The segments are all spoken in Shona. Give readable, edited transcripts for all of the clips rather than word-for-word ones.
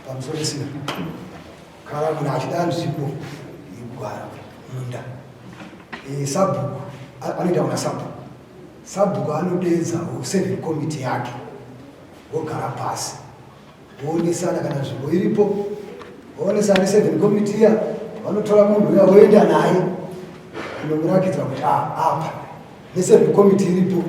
Pamusoro sina. Kana munhu achida nzvimbo yekugara munda, sabhuku anoita kuna sabhuku. Sabhuku anodeedza seven committee yake vogara pasi voonesana kana nzvimbo iripo, voonesana neseven committee iya, vanotora munhu uya voenda naye kunomurakidza kuti apa neseven committee iripo,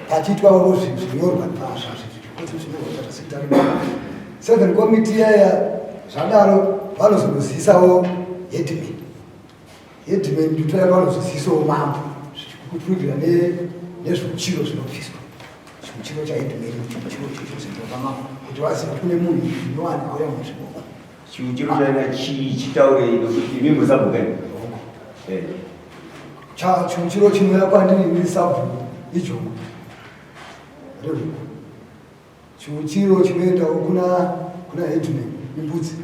pachiitwa zvinyorwa seven committee iyaya. Zvadaro vanozonozivisawo headman. Headman nditoya vanozozivisawo mambo zvichikukurudzira nezviuchiro zvinobviswa, chiuchiro chaheadman, chiuchiro chichozotopa mambo kuti vazive kuti kune munhu nyowani auya munzvimbo. Chiuchiro chaina chii? Chitaurei, nokuti imi musabhuka. Chiuchiro chinouya kwandiri ini sabhuku ijoko rehuku. Chiuchiro chinoendawo kuna headman imbudzi,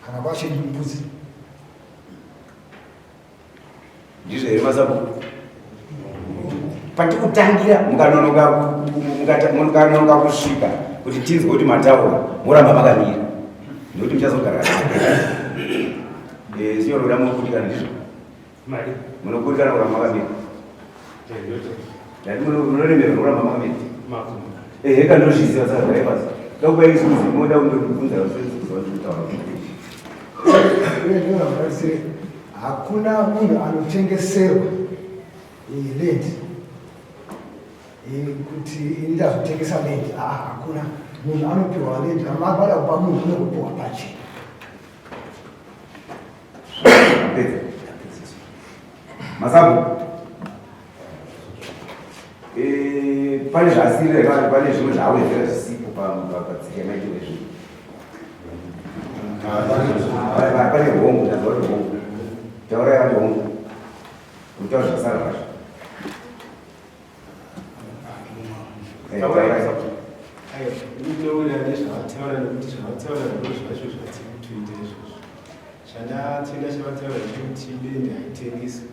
kana kwashe imbudzi. Ndizvo here, masabhuku? Patikutangira mukanonoka kusvika kuti tinzwe kuti mataura, moramba makamira nekuti muchazogara sinyoroda munokutikana. Ndizvo, munokutikana kuramba makamira. Ndati munoremerwa kuramba makamira. Ehe, kandozviziva. Saka garai pasi, dakupai excuse. Moda kundobvunza kutaura. Hakuna munhu anotengeserwa land kuti ini ndazotengesa land. Aa, hakuna munhu anopiwa land. Kana mabada kupa munhu, unongopiwa pachena. Pedza masabu. Pane zvasirira, pane zvimwe zvaawedzera zvisipo patsika yamaitiro ezvinhu? Pane hongu, ndazwa kuti hongu. Taurai vati hongu, kutaura zvasara zvacho. Taurai. Ndinowirirana nezvavataura, nekuti zvavataura ndo zvacho zvatiri kutoita izvozvo. Chandatenda chavataura chekuti land haitengeswi.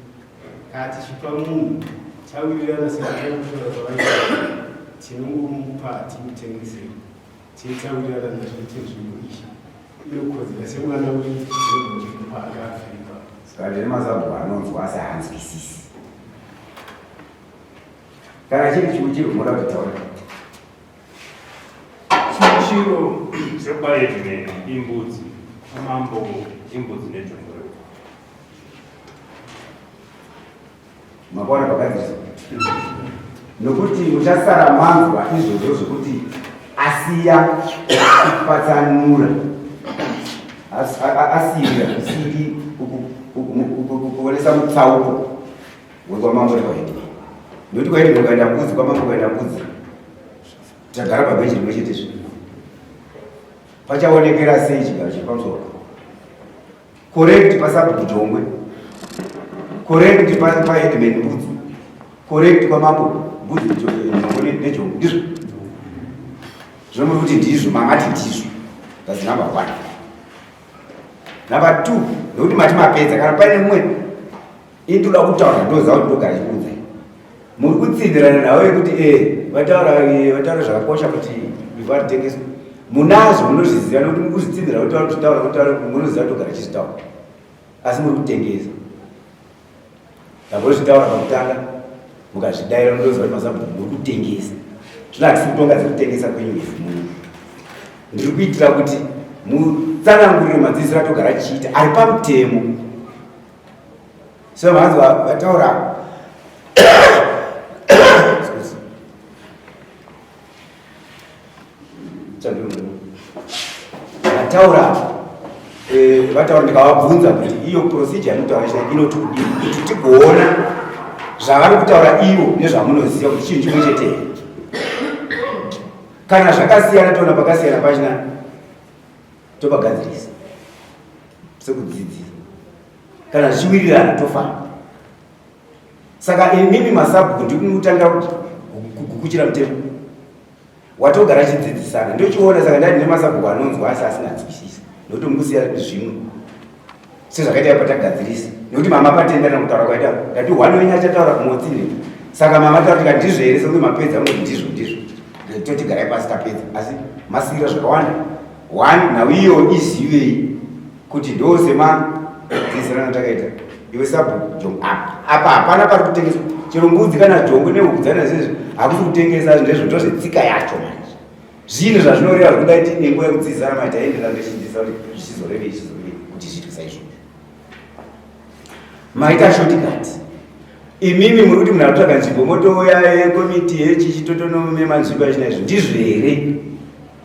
Kana tichipa munhu, tawirirana sekutaura kwavaita, tinongomupa, hatimutengeseri. Titawirirana nazvo kuti nzvimbo iyi inokodzera semwana wedu, tinogona kumupa akafiripa. Saka ndine masabhuku anonzwa asi haanzwisisi. Kana chiri chiuchiro, moda kuti taura. Chiuchiro chekwaheadman imbudzi, amambo imbudzi nejongwe. Makaona pagadzirisa, nokuti muchasara manzwa izvozvo zvekuti asiya kupatsanura, asiyira kusiri kuonesa mutsauko wekwamambo nekwaheadman, nokuti kwaheadman kukaenda mbudzi, kwamambo kukaenda mbudzi, tagara pabhenji rimwe chetezve, pachaonekera sei chigaro chiri pamusoro? Correct pasabhuku jongwe, correct paheadman mbudzi, correct kwamambo mbudzi jongwe nejongwe. Ndizvo zvomuri kuti ndizvo mamati ndizvo. That's number one. Number two, nekuti mati mapedza, kana paine mumwe indoda kutaura, ndoziva kuti ndogara chikuudzai muri kutsindirana navo yekuti vataura zvakakosha kuti ivhu haritengeswe. Munazvo, munozviziva, nekuti muri kuzvitsindira kutaura, kuzvitaura, kutaura. Munoziva togara chizvitaura, asi muri kutengesa. Ndambozvitaura pakutanga, mukazvidaira. Munoziva kuti masabhuku muri kutengesa. Zvino hatisi kutonga dzekutengesa kwenyu ivhu muno. Ndiri kuitira kuti mutsanangurire madzidziro atogara chiita ari pamutemo. So vanzwa vataura. Excuse. Vataura, ndikavabvunza kuti iyo procedure yanotaura china inoti kudii, kuti tigoona zvavari kutaura ivo nezvamunoziva kuti chinhu chimwe chete here. Kana zvakasiyana, toona pakasiyana pachina, topagadzirisa sekudzidzisa. Kana zvichiwirirana, tofamba. Saka imimi masabhuku ndikumutangira kugukuchira mutemo watogara chidzidzisana, ndochiona. Saka ndati nemasabhuku anonzwa asi asinganzwisisi, nokuti mukusiya zvimwe sezvakaita patagadzirisa, nekuti mama patendana kutaura kwaita. Ndati one wenyu achataura kumotsinira. Saka mama taura tikati ndizvo here, sekunge mapedza, munoti ndizvo, ndizvo, totigarai pasi, tapedza, asi masiyira zvakawanda. One, nhau iyo izivei kuti ndo semadzidzisirano takaita iwe sabhuku jongwe apa apa hapana pari kutengeswa chero mbudzi kana jongwe nehuku dzana zvezvo hakusi kutengesa ndezvo ndozvetsika yacho manje zvinhu zvazvinoreva zvekuda ti nenguva yekudzidzisana manje taenderana tichidzidzisa kuti zvichizorevei zvichizorevei kuti zviitwe saizvozvo maita shortcut imimi muri kuti munhu akutsvaga nzvimbo motouya yekomiti yechichitotonomema nzvimbo yachina izvo ndizvo here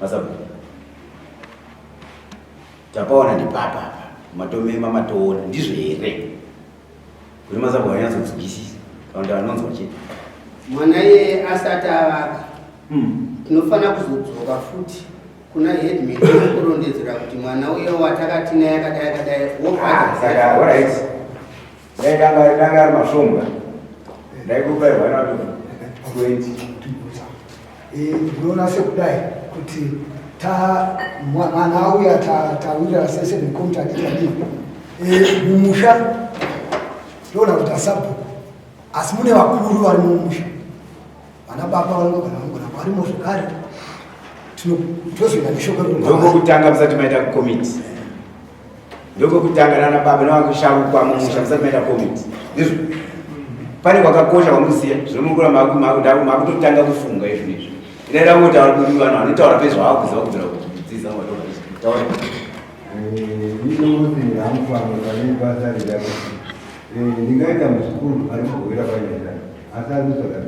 masabhuku tapaona ndipapa apa matomema matoona ndizvo here kuti masabhuku anyatsonzwisisa kana kuti anonzwa chete mwana iyeye asati avaka hmm. tinofanira kuzodzoka futi kuna headman kurondedzera kuti mwana uye watakati naye akadai akadai wopasaka ah, alright dai danga danga ari masvombwa ndaikupa one out of 20 eh, ndinoona sekudai kuti ta mwana auya tawirira sese nekomiti aditadii eh, mumusha ndoona kuti asabhuku asi mune vakuru vari mumusha vana baba vanogona vanogona varimo zvekare tozoenda neshoko ndokokutanga musati maita komiti ndokokutanga nana baba nevakusharukwa mumusha musati maita komiti ndizvo pane kwakakosha kwamusiya zvinomukura makutotanga kufunga izvi nezvi inaida kungotaura kuti vanhu vanotaura pezvavava kuziva kubvira kudzidzisa taura ndinongoti hangu pamwe pane basa rida kuti ndingaita muzukuru ari kugovera panyaya asi ari kutsvaga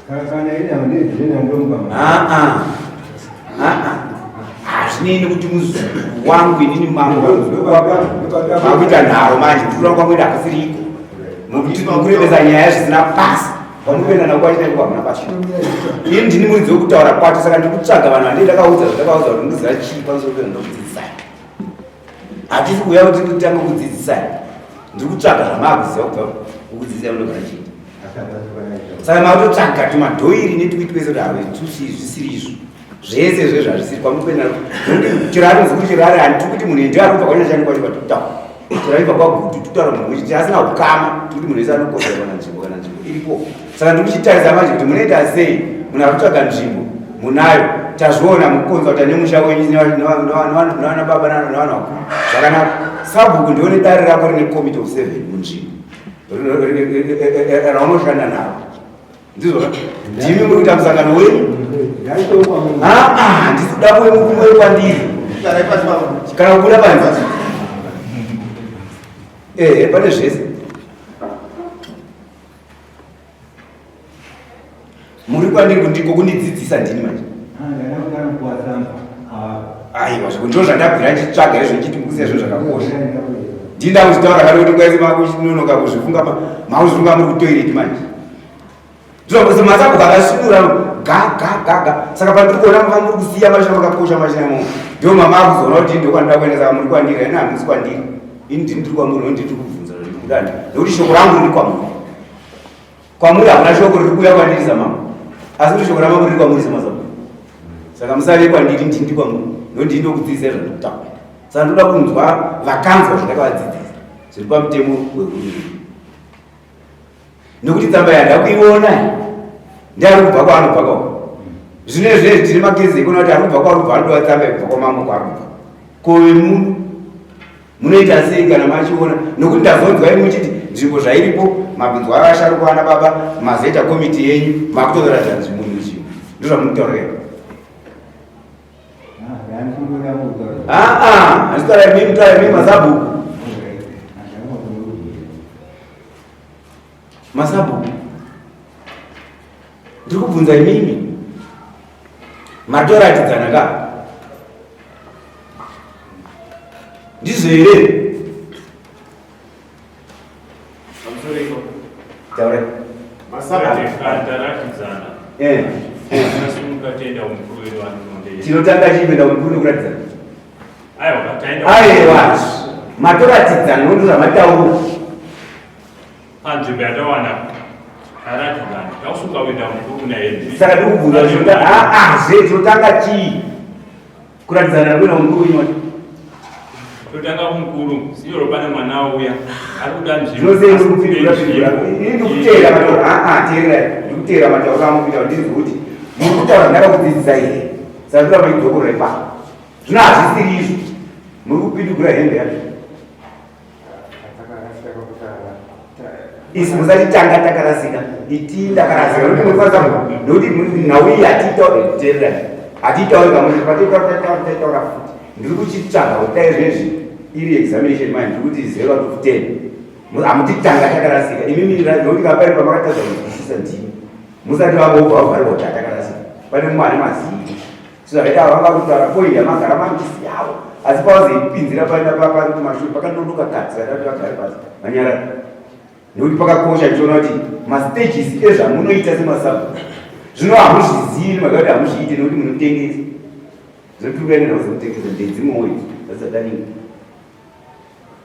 saka kana ini handizvena ndomupa hazvinei nekuti muzukuru wangu inini mambo makuita nharo manje kutura kwamweda hakusiriko mukurevesa nyaya zvisina basa kwamuri kuenda nakwachina iko hakuna basa ini ndini muridzi wekutaura kwacho saka ndiri kutsvaga vanhu vandii ndakaudza zvandakaudza kuti ndikuziva chii pamusoro pezvandinokudzidzisai hatisi kuuya kuti titange kudzidzisai ndiri kutsvaga zvamaakuziva kubva kukudzidzisai munogara chiita saka makutotsvaga tumadhoiri netuitwese kuti haitusi zvisiri izvo zvese zve zvazvisiri kwamuri kuenda nokuti chero ari muzukuru chero ari hani tiri kuti munhu ndiye ari kubva kwanyachani kwacho kwatokutaura chero aibva kwagutu tokutaura munhu wechiti asina ukama tiri kuti munhu wese anokodzera kana nzvimbo kana nzvimbo iripo saka ndiri kuchitarisa manje kuti munoita sei munhu ari kutsvaga nzvimbo munayo tazviona mukukonza kuti ane musha wenyu nevana baba nevanhu vakuru zvakanaka sabhuku ndione dare rako rine committee of seven munzvimbo raunoshanda naro ndizvo ndimi muri kuita musangano wenyu handisi kuda kuwe kwandiri kana kubuda panze ehe pane zvese muri kwandiri ndiko kundidzidzisa ndini manje aiwa zviko ndizvo zvandabvira ndichitsvaga izvo ndichiti mukusiya zvinhu zvakakosha ndinda kuzvitaura kare kuti kwaisi makuchinonoka kuzvifunga makuzvifunga muri kutoireti manje ndinokuti masabhuku akasvinura ga ga ga ga saka pandiri kuona manga muri kusiya mashina makakosha mashina imomo ndio mama akuzoona kuti ndokwandida kuenda saka muri kwandiri ini hamusi kwandiri ini ndini ndiri kwamuri ndini ndiri kubvunza ndikudani nekuti shoko rangu riri kwamuri kwamuri hakuna shoko riri kuuya kwandiri samambo asi kuti shoko ramambo riri kwamuri semasambo saka musave kwandiri ndini ndiri kwamuri nondini ndokudzidzisai zvandikutaura saka ndoda kunzwa vakanzwa zvandakavadzidzisa zviri pamutemo wehurumende nekuti tsamba yandakuiona ndiari kubva kwaanobva kwako zvino izvezvi tine makezi ekuona kuti ari kubva kwaari kubva anodova tsamba yekubva kwamambo kwaari kubva ko vemuno munoita sei kana machiona nokuti ndazonzwa imi muchiti nzvimbo zvairipo mabinzwa avasharukwa ana baba mazoita komiti yenyu makutoratidza nzvimbo nzvimbo ndozvamunotaura here aa handitaura imi mutaura imi masabhuku masabhuku ndiri kubvunza imimi matoratidzana ka ndizvo here eh, eh. tinotanga chiipenda kumukuru nekuratidzana aiwa matoratidzana nokuti zvamataura Panzvimbo yatawana taratidzana tausuka kuenda mukuru naye. Saka ndikubvunza zvinoda ah ah zve tinotanga chii kuratidzana kuenda mukuru wenyu wacho. Totanga kumukuru sinyoro pane mwana auya ari kuda nzvimbo. Zvinosei ndikupindura pindura. Ini ndikuteera matauro ah ah teererai ndikuteera matauro amukuita kuti ndinzwe kuti muri kutaura ndakakudzidzisai here. Saka toda kuidzokorora ipapo. Zvino hazvisiri izvo, muri kupindugura hembe yacho. Isu musati tanga takarasika, iti ndakarasika nokuti muri kwanisa nokuti nhau iyi hatiitauri teerera, hatiitauri kamwe patitaura taitaura futi. Ndiri kuchitsvaga kuti dai zvezvi iri examination mine ndiri kuti zero out of ten hamuti tanga takarasika imimi nokuti kapari pamakatadza kunzwisisa ndimi musati vangobva vavharirwa kuti hatakarasika pane mumwe ane mazivi so zvakaita vanga kutaura point yamagara mangisiyawo asi pawazoipinzira paenda pari kumashure pakanonoka kadzi vaida kuti vagare pasi vanyarara nekuti pakakosha ndichiona kuti mastages ezvamunoita semasabhuku zvino hamuzvizivi nemhaka kuti hamuzviite nekuti munotengesa zvinotuka ine nhau dzekutengesa ndedzimwewo idzi dzasataningi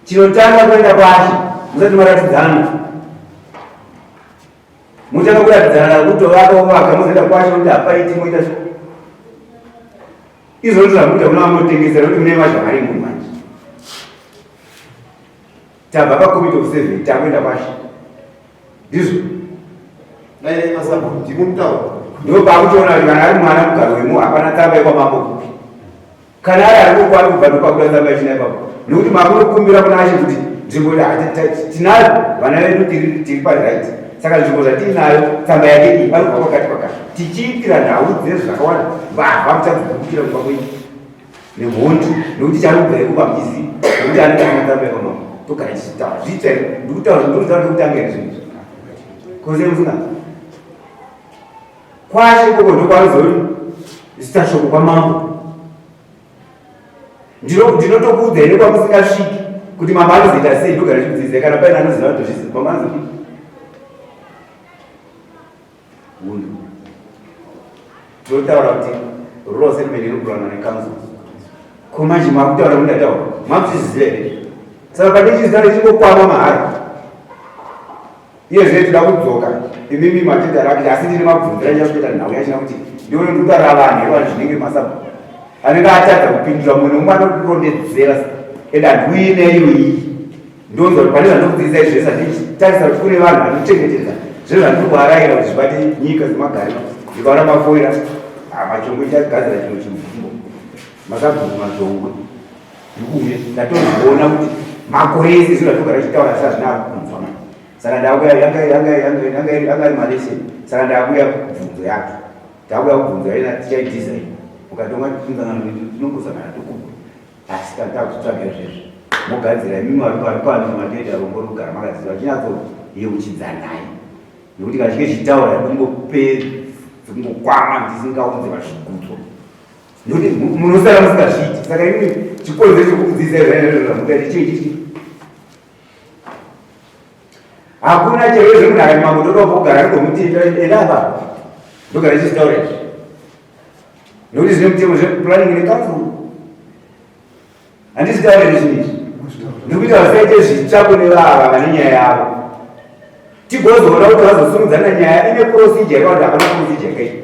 chinotanga kuenda kwashe musati maratidzana motanga kuratidzana kutovaka ovaka mozoenda kwashe kuti hapaiti moita so izvozvo zvamuita kuna vamotengesa nekuti mune mazvavari munhu manje tabva pacommittee of seven takuenda kwashe ndizvo ndopakutoona kuti kana ari mwana mugaro wemo hapana tsamba yekwamambo kupi kana ari ari kukwari kubva ndopakuda tsamba yechina ipapo nekuti makunokumbira kuna ashe kuti nzvimbo tinayo vana vedu tiri paright saka nzvimbo zvatiinayo tsamba yake iyi panobva kwakati kwakati tichiitira nhau dzezvakawanda mbavha muchadzigukira kumba kwenyu nemhondi nekuti charubva ikupa muchizivi nekuti anenge ane tsamba yekwamambo togara tichitaura zviita ndikutaura ndikutaura ndikutanga here zvinhu izvi kose musinga kwashe ikoko ndokwanozosvitsa shoko kwamambo ndinotokuudza here kwamusingasviki kuti mambo anozoita sei ndogara chikudzidzai kana paine anoziva kutozviziva mambo anozodii hunhu tinotaura kuti rural settlement iri kurana necouncil ko manje makutaura kuti ndataura makuzviziva here saka pane chizita richingokwama mahara iye zve toda kudzoka imimi matenda rake asi ndine mabvunzira ndichasvikoita nhau yachina kuti ndione ndikutaura vanhu here vanhu zvinenge masabhu anenge atadza kupindura mumwe nemumwe anokurondedzera and handiuyi neiyo iyi Ndonzwa kuti pane zvandikudzidzisai zvese handichitarisa kuti kune vanhu vanochengetedza zve zvandiri kuvarayira kuti zvibate nyika dzemagariro ndikaona mafoira machongwe chagadzira chimwe chimvumbo masabhuku machongwe ndikuuya ndatozoona kuti makore ese zvinhu zvatogara tichitaura asi hazvina kunzwa mani saka ndakuya yanga iri maleseni saka ndakuya kubvunzo yacho takuya kubvunzo yaina tichaidesign ukatonga tinongosangana tokubwa Asi kana takutsvaga izvezvi mogadzira imimi vari pano pano matoita rombo rokugara makadziva chinyatsoyeuchidzanai nekuti kana chinge chichitaura kungopedza kungokwama ndisingaunze vazvigutswa nekuti munosara musingazviiti saka imimi chikonzero chekukudzidzisai zvaizvozvo zvamukaita chii chichi hakuna chero zvemunhu akati mambo ndoda kugara ndigomuti enda apa ndogara chichitaura izvi Nokuti zvine mutemo zveplanning necouncil. Handisi taura nezvinhu izvi. Ndiri kuita vasaite zvitsva kune vava vane nyaya yavo. Tigozoona kuti vazosumudzana nyaya ine procedure yakawanda hapana procedure yakaita.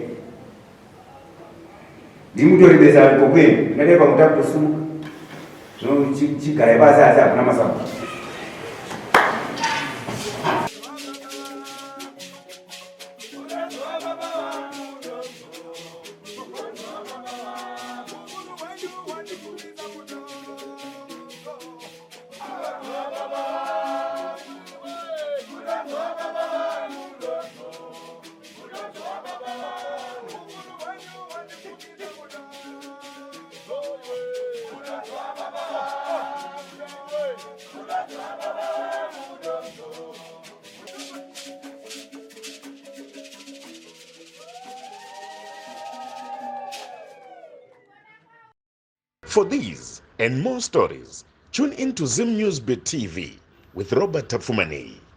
Ndiri kutorebesa kokwenu. Ndingadai pamwe takutosumuka. Zvino chigarai pasi asi hakuna masambo. For these and more stories, tune in to Zim News Bit TV with Robert Tapfumaneyi.